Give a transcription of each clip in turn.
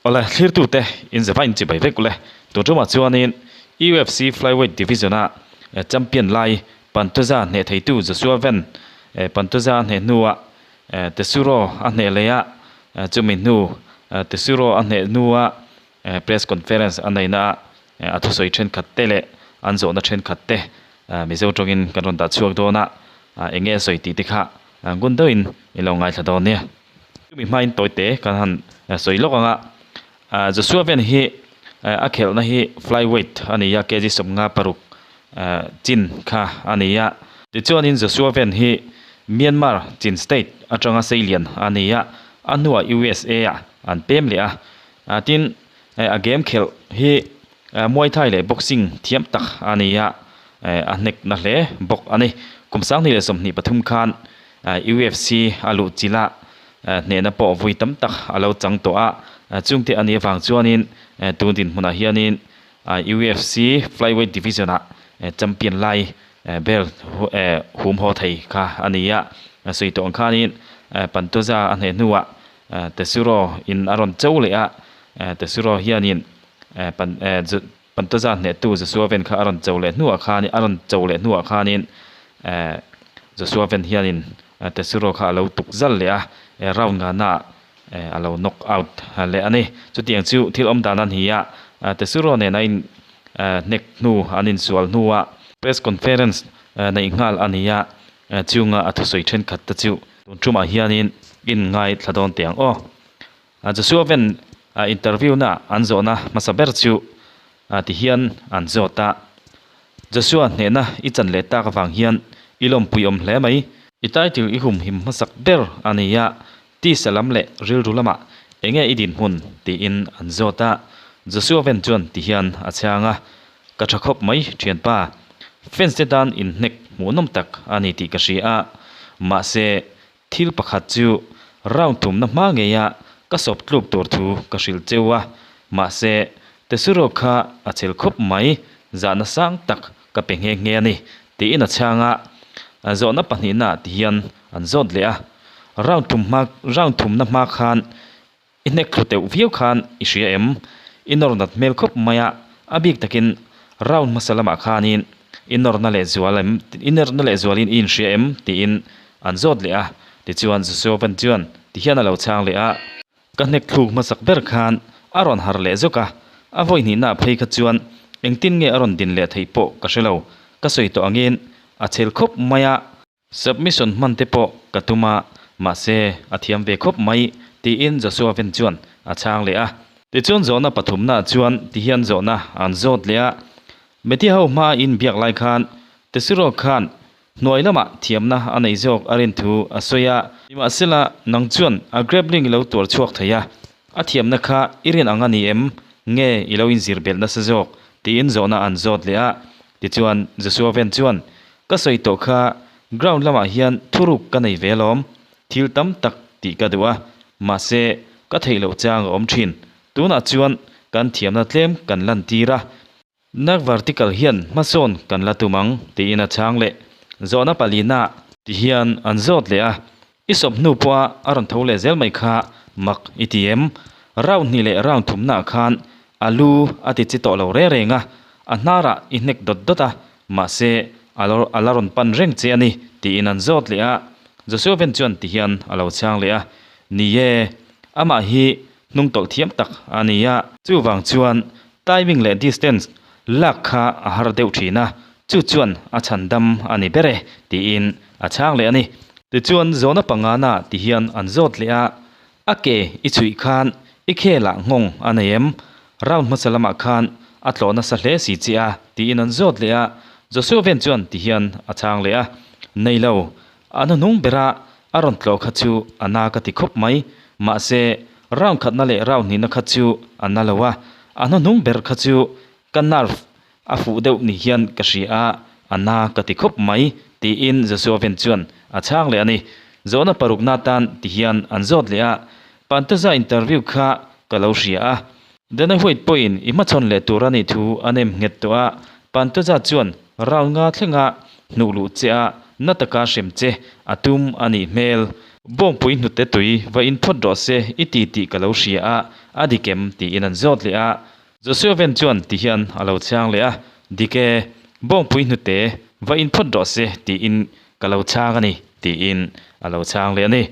Awle, thlirtute inzava inchibai vek ule. Tun tumah chuanin UFC Flyweight Division-a champion lai Pantoja hneh theitu Joshua Van Pantoja a hneh hnuah Tesuro a hneh leh a, chumi hnu Tesuro a hneh hnua press conference a neihna a thusawi thenkhat te leh an zawhna thenkhat te Mizo tawngin kan rawn dah chhuak dawn a, eng nge a sawi tih te kha ngun deuhin i lo ngaithla dawn nia. Chumi hmain tawite kan han sawi lawk ang a, Joshua Van hi a khelhna hi flyweight a ni a, kg 56 chin kha a ni a. Tichuanin Joshua Van hi Myanmar Chin State atanga seilian a ni a, a hnuah USA ah an pem leh a. Tin, a game khelh hi Muay Thai leh boxing thiam tak a ni a, a hnek na hle bawk a ni. Kum 2023 khan UFC a luh chilh a, hnehna pawh vui tam tak a lo chang tawh a. Chungte a nih avang chuanin tun dinhmunah hianin UFC Flyweight Division-ah champion lai belt hum haw thei kha a ni a. Sawi tawh ang khanin Pantoja a hneh hnuah Tesuro in a rawn cho leh a, Tesuro hianin Pantoja hnehtu Joshua Van kha a rawn cho leh hnuah khan a rawn cho leh hnuah khanin Joshua Van hianin Tesuro kha a lo tuk zal leh a, round ngana a lo knock out leh a ni. Chutiang chu thil awm dan a ni a, Tesuro nen a in hnek hnu an insual hnuah press conference neih nghal a ni a, chunga a thusawi thenkhat te chu tun tumah hianin in ngaithla dawn teh ang aw. Joshua Van interview na an zawhna hmasa ber chu ti hian an zawt a, Joshua hnehna i chan leh tak avang hian i lawmpui awm hle mai. I title i humhim hmasak ber a ni a, tisa lam leh rilru lamah enge i dinhmun tiin an zawt a, Joshua Van chuan ti hian a chhang a, Ka tha khawp mai thianpa, fans te tan inhnek hmuhnawm tak a ni tih ka hria a, mahse Thil pakhat chu round thumna hma ngeia ka sawp tluk tur thu ka hrilh cheu a, mahse Tesuro kha a chhel khawp mai, zahna sang tak ka pe nghe nghe a ni, tiin a chhang a. Zawhna pahnihna ti hian an zawt leh a, round thum hma round thumna hma khan I hnek thlu teuh viau khan i hria em? I nawr nat hmel khawp mai a, a bik takin round hmasa lamah khanin i nawrna leh zual em, i nawrna leh zualin i inhria em? tiin an zawt leh a. Tichuan Joshua chuan tihian a lo chhang leh a. Ka hnek thluk hmasak ber khan a rawn har leh zawk a, a vawi hnihnaah phei kha chuan engtin nge a rawn din leh theih pawh ka hre lo. Ka sawi tawh angin a chhel khawp mai a. Submission hman te pawh ka tum a, mahse a thiam ve khawp mai, tiin Joshua Ven chuan a chhang leh a. Tichuan zawhna pathumnaah chuan tihian zawhna an zawt leh a, Media ho hma in biak lai khan Tesiro khan hnuai lamah thiamna a nei zawk a rin thu a sawi a, nimahsela nang chuan a grappling i lo tuar chhuak thei a, a thiamna kha i rin ang a ni em? Nge i lo inzir belh nasa zawk? tiin zawhna an zawt leh a. Tichuan Joshua Ven chuan Ka sawi tawh kha ground lamah hian thuruk ka nei ve alawm, thil tam tak tih ka duh a, mahse ka theih loh chang a awm thin. Tunah chuan kan thiamna tlem kan lantir a, nak vertical hian hmasawn kan la tum ang tiin a chhang leh. Zawhna palina ti hian an zawt leh a, I sawp hnu pawha a rawn tho leh zel mai kha mak i ti em? Round hnih leh round thumnaah khan a lu a ti chi tawh lo reng reng a, a hnarah i hnek dawt dawt a, mahse a lo a la rawn pan reng che a ni tiin an zawt leh a. Joshua Ven chuan ti hian a lo chhang leh a, Ni e, amah hi hnung tawlh thiam tak a ni a, chuvang chuan timing leh distance lak kha a har deuh thin a, chu chuan a chhan dam a ni ber e tiin a chhang leh a ni. Tichuan zawhna pangana ti hian an zawt leh a, a ke i chhuih khan i khelah nghawng a nei em? Round hmasa lamah khan a tlawh nasa hle si che a tiin an zawt leh a, Joshua Ven chuan ti hian a chhang leh a, Nei lo, a hnuhnung bera a rawn tlawh kha chu a na ka ti khawp mai, mahse round khatna leh round hnihna kha chu a na lo a, a hnuhnung ber kha chu ka nerve A fuh deuh ni hian ka hria a, a na ka ti khawp mai, tiin Joshua Ven chuan a chhang leh a ni. Zawhna parukna tan ti hian an zawt leh a, Pantoja interview kha ka lo hria a. Dana White pawhin i hmachhawn leh tur a nih thu a nem nghet tawh a, Pantoja chuan round nga thlenga hnuh luh che a, na taka hrem che a tum a nih hmel. Bawngpui hnute tui va in phawt rawh se i ti tih ka lo hria a, a dik em? tiin an zawt leh a. Joshua Ven chuan ti hian a lo chhang leh a, Dik e, bawngpui hnute va in phawt rawh se tiin ka lo chhang a ni, tiin a lo chhang leh a ni.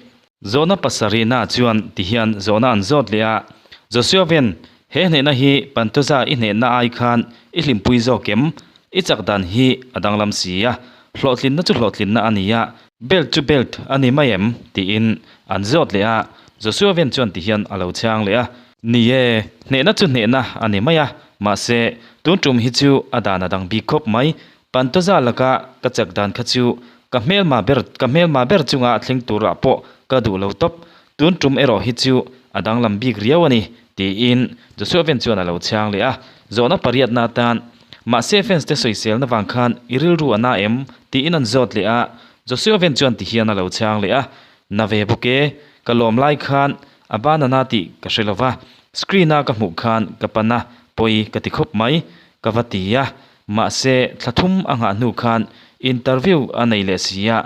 Zawhna pasarihna chuan ti hian zawhna an zawt leh a, Joshua Ven, he hnehna hi Pantoja i hnehna ai khan i hlimpui zawk em? I chak dan hi a danglam si a, hlawhtlinna chu hlawhtlinna a ni a, belt chu belt a ni mai em? tiin an zawt leh a, Joshua Ven chuan ti hian a lo chhang leh a, Ni e, hnehna chu hnehna a ni mai a, mahse, tun tum hi chu a dan a dang bik khawp mai. Pantoja laka ka chak dan kha chu ka hmelma ber ka hmelma ber chunga thleng turah pawh ka duh lo tawp. Tun tum erawh hi chu a danglam bik riau a ni, tiin Joshua Ven chuan a lo chhang leh a. Zawhna pariatna atan, Mahse fans te sawiselna vang khan i rilru a na em? tiin an zawt leh a. Joshua Ven chuan tihian a lo chhang leh a, Na ve bawk e, ka lawm lai khan A banana tih ka hre lova, screen a ka hmuh khan ka pan a, pawi ka ti khawp mai, ka va ti a, mahse thla thum a nghah hnu khan interview a nei leh si a,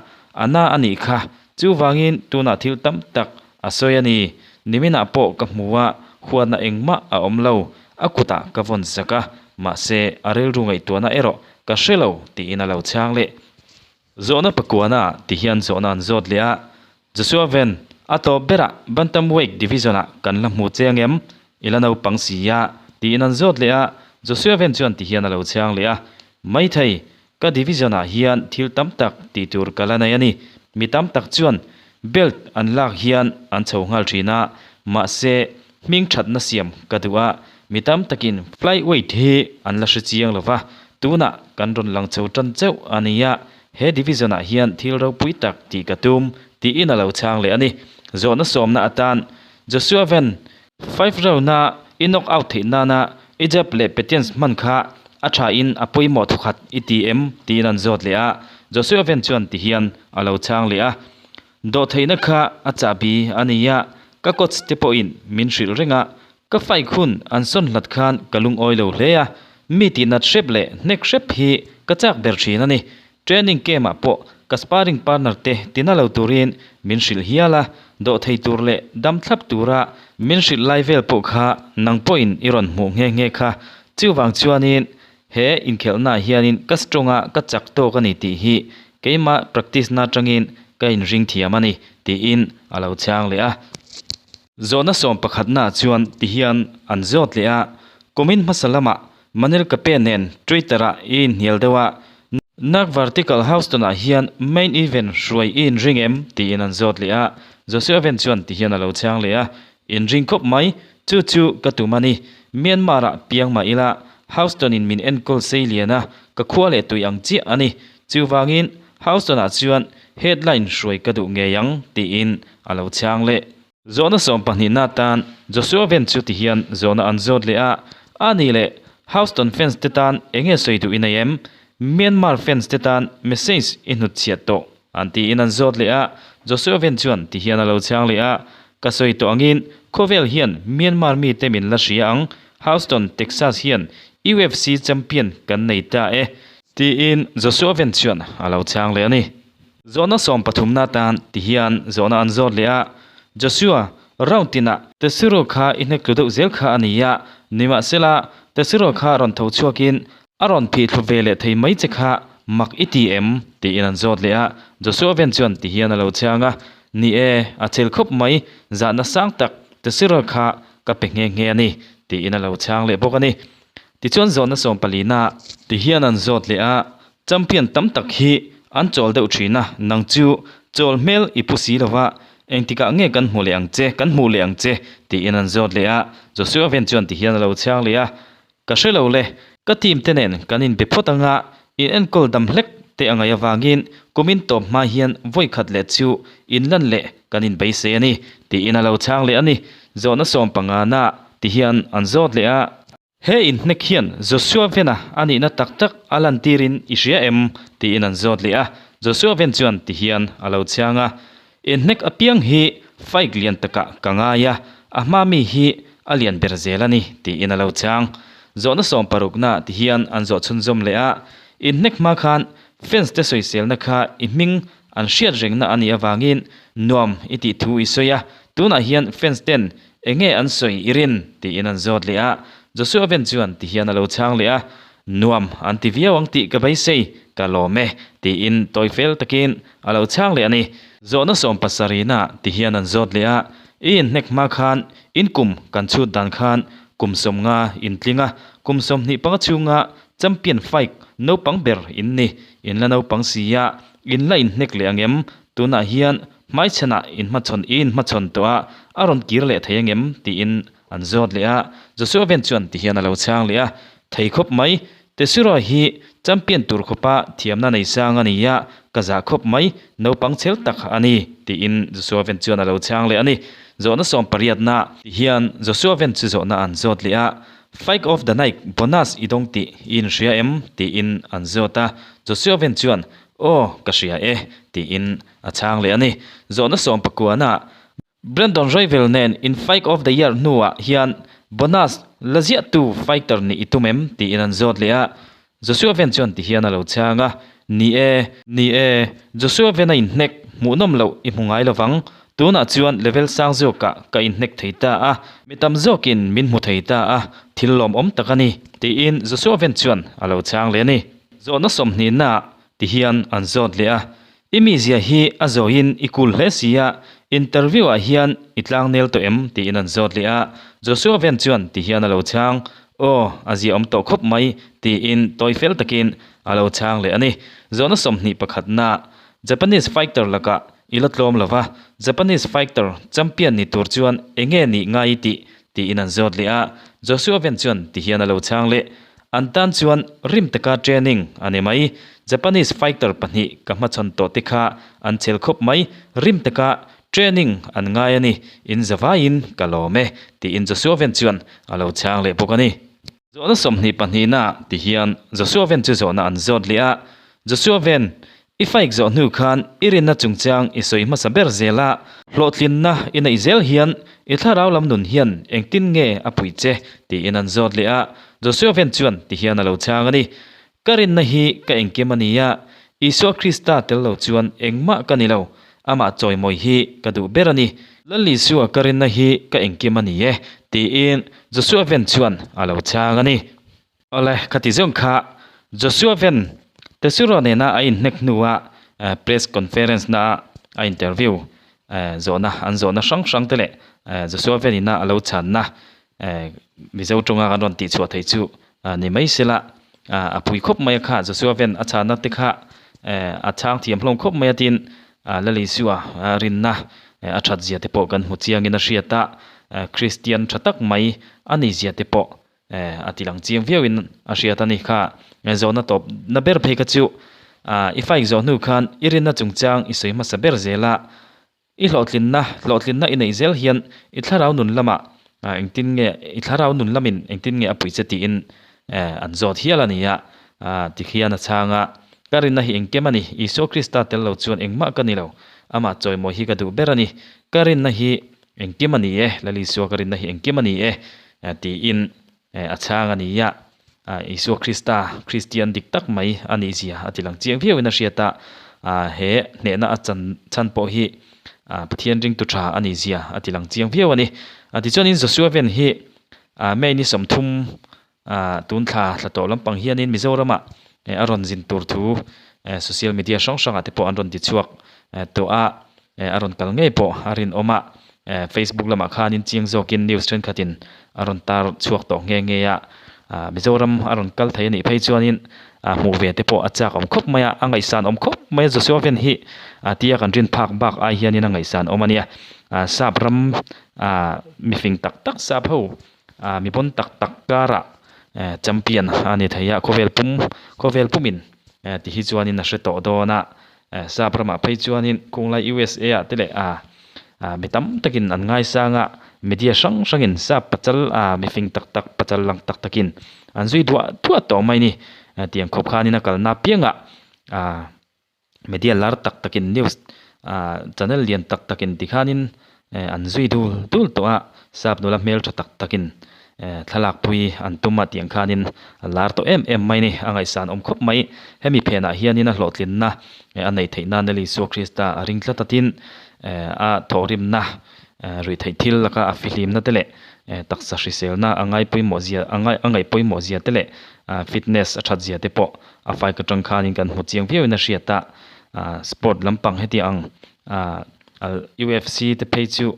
a na a nih kha, chuvangin tunah thil tam tak a sawi a ni, niminah pawh ka hmu a, huatna engmah a awm lo, a kutah ka vawn zak a, mahse a rilru ngaihtuahna erawh ka hre lo tiin a lo chhang leh. Zawhna pakuana ti hian zawhna an zawt leh a, Joshua Van, a tawp berah Bantamweight division-ah kan la hmu che angem? I la naupang si a, tiin an zawt leh a, Joshua Van chuan ti hian a lo chhang leh a, Maithei, ka division-ah hian thil tam tak tih tur ka la nei a ni. Mi tam tak chuan belt an lak hian an chho nghal thin a, mahse hming thatna siam ka duh a, mi tam takin flyweight hi an la hre chiang lo va, tunah kan rawn lang chho tan chauh a ni a, he division-ah hian thil ropui tak tih ka tum, tiin a lo chhang leh a ni. Zawhna sawmna atan Joshua Van five round-a i knock out theih nana i jab leh patience hman kha a thain a pawimawh thawkhat i ti em? tiin an zawt leh a, Joshua Van chuan ti hian a lo chhang leh a. Dawhtheihna kha a chahbi a ni a, ka coach te pawhin min hrilh reng a, ka fight hun an sawn hlat khan ka lungawi lo hle a, mi tihnat hrep leh hnek hrep hi ka chak ber thin a ni. Training camp ah pawh ka sparring partner te tina lo turin min hrilh hial a, dawhthei tur leh dam thlap tura min hrilh lai vel pawh kha nang pawhin i rawn hmuh nghe nghe kha. Chuvang chuanin He inkhelhnaah hianin ka strong a, ka chak tawk a ni tih hi keimah practice na atangin ka inring thiam a ni, tiin a lo chhang leh a. Zawhna sawm pakhatnaah chuan tihian an zawt leh a, Kumin hmasa lamah Manil Kape nen Twitter-ah i inhnial deuh a, Nak Vertical Houston-ah hian main event hruai i inring em? tiin an zawt leh a. Joshua Van chuan tihian a lo chhang leh a, Inring khawp mai, chu chu ka tum a ni. Myanmar-ah piang mah ila, Houston-in min enkawl sei lian a, ka khua leh tui ang chiah a ni. Chuvangin, Houston-ah chuan headline hruai ka duh ngei ang, tiin a lo chhang leh. Zawhna sawm pahnihna atan Joshua Van chu tihian zawhna an zawt leh a, A nih leh, Houston fans te tan eng nge sawi duh i nei em? Myanmar fans te tan message i hnutchhiat tawh an tiin an zawt leh a, Joshua Van chuan tihian a lo chhang leh a, Ka sawi tawh angin khawvel hian Myanmar mite min la hria ang, Houston, Texas hian UFC champion kan nei ta e, tiin Joshua Van chuan a lo chhang leh a ni. Zawhna sawm pathumna atan tihian zawhna an zawt leh a, Joshua, round tinah Tessiro kha i hnek tlu deuh zel kha a ni a, nimahsela Tessiro kha rawn tho chhuakin A rawn phih thlu ve leh thei mai che kha mak i ti em? tiin an zawt leh a, Joshua ven chuan ti hian a lo chhang a, Ni e, a chel khawp mai, zahna sang tak Tessera kha ka pe nghe nghe a ni, tiin a lo chhang leh bawk a ni. Tichuan zawhna sawm palina ti hian an zawt leh a, Champion tam tak hi an chawl deuh thin a, nang chu chawl hmel i pu si lo va, engtikah nge kan hmu leh ang che, kan hmuh leh ang che, tiin an zawt leh a, Joshua ven chuan ti hian a lo chhang leh a, Ka hre lo le, ka team te nen kan inbe phawt anga in enkawl dam hlek te a ngaih avangin kumin tawp hma hian vawi khat leh chu inlan leh kan inbeisei a ni, tiin a lo chhang leh a ni. Zawhna sawm pangana ti hian an zawt leh a. He inhnek hian Joshua Vena a nihna tak tak a lantirin i hria em? tiin an zawt leh a. Joshua Ven chuan ti hian a lo chhang a. Inhnek apiang hi faik lian takah ka ngai a, a hma mi hi a lian ber zel a ni, tiin a lo chhang. Zawhna sawm parukna ti hian an zawh chhunzawm leh a, inhnek hma khan fans te sawiselna kha i hming an hriat rengna a nih avangin Nuam i tih thu i sawi a, tunah hian fans ten enge an sawi i rin? tiin an zawt leh a. Joshua Ven chuan ti hian a lo chhang leh a, Nuam an ti viau ang tih ka beisei, ka lawm e, tiin tawi fel takin a lo chhang leh a ni. Zawhna sawmpasarihna ti hian an zawt leh a, I inhnek hma khan in kum kan chhut dan khan kum sawmnga in tling a, kum 25 chhunga champion fight naupang ber in ni, in la naupang si a, in la inhnek leh ang em? Tunah hian hmaichhanah inhmachhawn i inhmachhawn tawh a, a rawn kir leh thei ang em? tiin an zawt leh a, Joshua ven chuan tihian a lo chhang leh a, Thei khawp mai, Tesura hi champion tur khawpa thiamna nei sang a ni a, ka zah khawp mai, naupang chhel tak a ni, tiin Joshua ven chuan a lo chhang leh a ni. Zawhna sawmpariatna tihian Joshua ven chu zawhna an zawt leh a, Fight of the night bonus i dawng tih i inhria em? tiin an zawt a, Joshua ven chuan, Aw, ka hria e, tiin a chhang leh a ni. Zawhna sawmpakuana Brandon Royval nen in Fight of the Year hnuah hian bonus la ziahtu fighter nih i tum em? tiin an zawt leh a, Joshua Van chuan ti hian a lo chhang a, Ni e, ni e, Joshua Van a inhnek hmuhnawm loh i hmu ngai lovang, tunah chuan level sang zawkah ka inhnek thei ta a, mi tam zawkin min hmu thei ta a, thil lawmawm tak a ni, tiin Joshua Van chuan a lo chhang leh a ni. Zawhna sawmhnihnaah ti hian an zawt leh a, I mizia hi a zawiin i kul hle si a, interview ah hian i tlang nel tawh em? tiin an zawt leh a, Joshua Ven chuan ti hian a lo chhang, Aw, a zia awm tawh khawp mai, tiin tawi fel takin a lo chhang leh a ni. Zawhna 21na, Japanese fighter lakah i la tlawm lo va, Japanese fighter champion ni tur chuan enge nih ngai i tih? tiin an zawt leh a, Joshua Ven chuan ti hian a lo chhang leh, An tan chuan rim taka training a ni mai. Japanese fighter pahnih ka hmachhawn tawh te kha an chhel khawp mai, rim taka training an ngai a ni, in zavaiin ka lawm e, tiin Joshua Ven chuan a lo chhang leh bawk a ni. Zawhna 22 na ti hian Joshua Ven chu zawhna an zawt leh a, Joshua Ven, I faik zawh hnu khan i rinna chungchang i sawi hmasa ber zel a, hlawhtlinna i neih zel hian i thlarau lam nun hian engtin nge a puih che? tiin an zawt leh a. Joshua ven chuan ti hian a lo chhang a ni, Ka rinna hi ka engkim a ni a, Isua Krista tel lo chuan engmah ka ni lo, amah chawimawi hi ka duh ber a ni. Lal Isua ka rinna hi ka engkim a ni e, tiin Joshua ven chuan a lo chhang a ni. Awle, khati zawng kha Joshua Van Tesuro nena a inhnek hnua press conference na a interview zawhna an zawhna hrang hrang te leh Joshua Van ina a lo chhanna Mizo tawnga kan rawn tihchhuah theih chu ni mai sela a pui khawp mai a kha Joshua Van a chhanna te kha a chhang thiam hlawm khawp mai a tin Lalisua rinna a that zia te pawh kan hmu chiangin a hriat a, Kristian tha tak mai a ni zia te pawh A ti lang chiang viauin a hriat a ni kha. Zawhna tawp na ber phei kha chu i faik zawh hnu khan i rinna chungchang i sawi hmasa ber zel a. I hlawhtlinna, hlawhtlinna i neih zel hian i thlarau nun lamah engtin nge, i thlarau nun lamin engtin nge a pui che tiin an zawt hial a ni a. Ti khian a chhang a, Ka rinna hi engkem a ni, Isua Krista tel lo chuan engmah ka ni lo, amah chawimawi hi ka duh ber a ni. Ka rinna hi Engkim a ni e, Lal Isua ka rinna hi engkim a ni e, tiin a chhang a ni a. Isua Krista, Kristian dik tak mai a nih zia a ti lang chiang viauin a hriat a. He hnehna a chan chhan pawh hi Pathian ringtu tha a nih zia a ti lang chiang viau a ni. Tichuanin Joshua ven hi May ni 30 tun thla thla tawh lampang hianin Mizoramah a rawn zin tur thu social media hrang hrangah te pawh an rawn ti chhuak tawh a. A rawn kal ngei pawh a rinawm a, Facebook lamah khanin chiang zawkin news thenkhatin a rawn tar chhuak tawh nghe nghe a, Mizoram a rawn kal thei a nih phei chuanin hmuh ve te pawh a chak awm khawp mai a, a ngaihsan awm khawp mai a, Joshua Ven hi tia kan rin phak bak ai hianin a ngaihsan awm a nia, sap ram mifing tak tak sap ho mi pawn tak tak karah champion a ni thei a, khawvel pum khawvel pumin ti hi chuanin a hre tawh dawn a. Sap ramah phei chuanin khunglai USA ah te leh mi tam takin an ngaisang a, media hrang hrangin sap pachal mifing tak tak pachal lang tak takin an zui duah duah tawh mai ni. Tiang khawp khanin a kalna apiangah media lar tak takin news channel lian tak takin tikhanin an zui dul dul tawh a, sap nula hmeltha tak takin thlalak pui an tum a tiang khanin a lar tawh em em mai ni, a ngaihsan awm khawp mai. Hemi phenah hianin a hlawhtlinna a neih theih nan Lal Isua Krista a ring tlat a tin. A thawhrimna ruihtheih thil laka a fihlimna te leh taksa hriselna a ngai pawimawh zia a ngai a ngaih pawimawh zia te leh fitness a that zia te pawh a fai ka tang khanin kan hmu chiang viauin a hriat a, sport lampang heti ang UFC te phei chu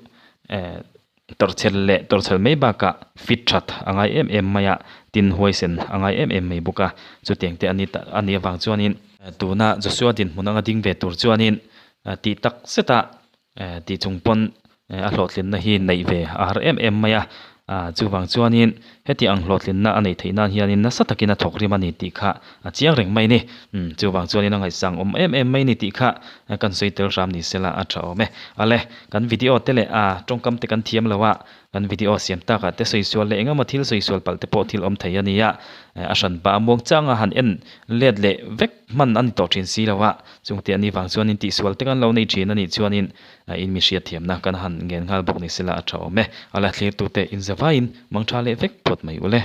tawrhchhel leh tawrhchhel mai bakah fit that a ngai em em mai a, tin huaisen a ngai em em mai bawk a, chutiang te a ni a nih avang chuanin tuna Joshua dinhmun anga ding ve tur chuanin tih tak zeta tih chung pawn a hlawhtlinna hi neih ve a har em em mai a, chuvang chuanin heti ang hlawhtlinna a neih theih nan hianin nasa takin a thawk rim a ni tih kha a chiang reng mai a ni. Umm chuvang chuanin a ngaihsang awm em em mai a ni tih kha kan sawi tel hram ni sela a tha awm e. Ale, kan video te leh a tawngkam te kan thiam lo a, kan video siam takah te sawi sual leh engemaw thil sawi sual palh te pawh thil awm thei a ni a, a hran pah a muang changa han en let leh vek hman a ni tawh thin si lo a, chungte a ni vang chuanin tihsual te kan lo nei thin a nih chuanin In mi hriatthiamna kan han ngen nghal bawk ni sela a tha awm e. A la thlirtute in zavaiin mangtha leh vek phawt mai ule.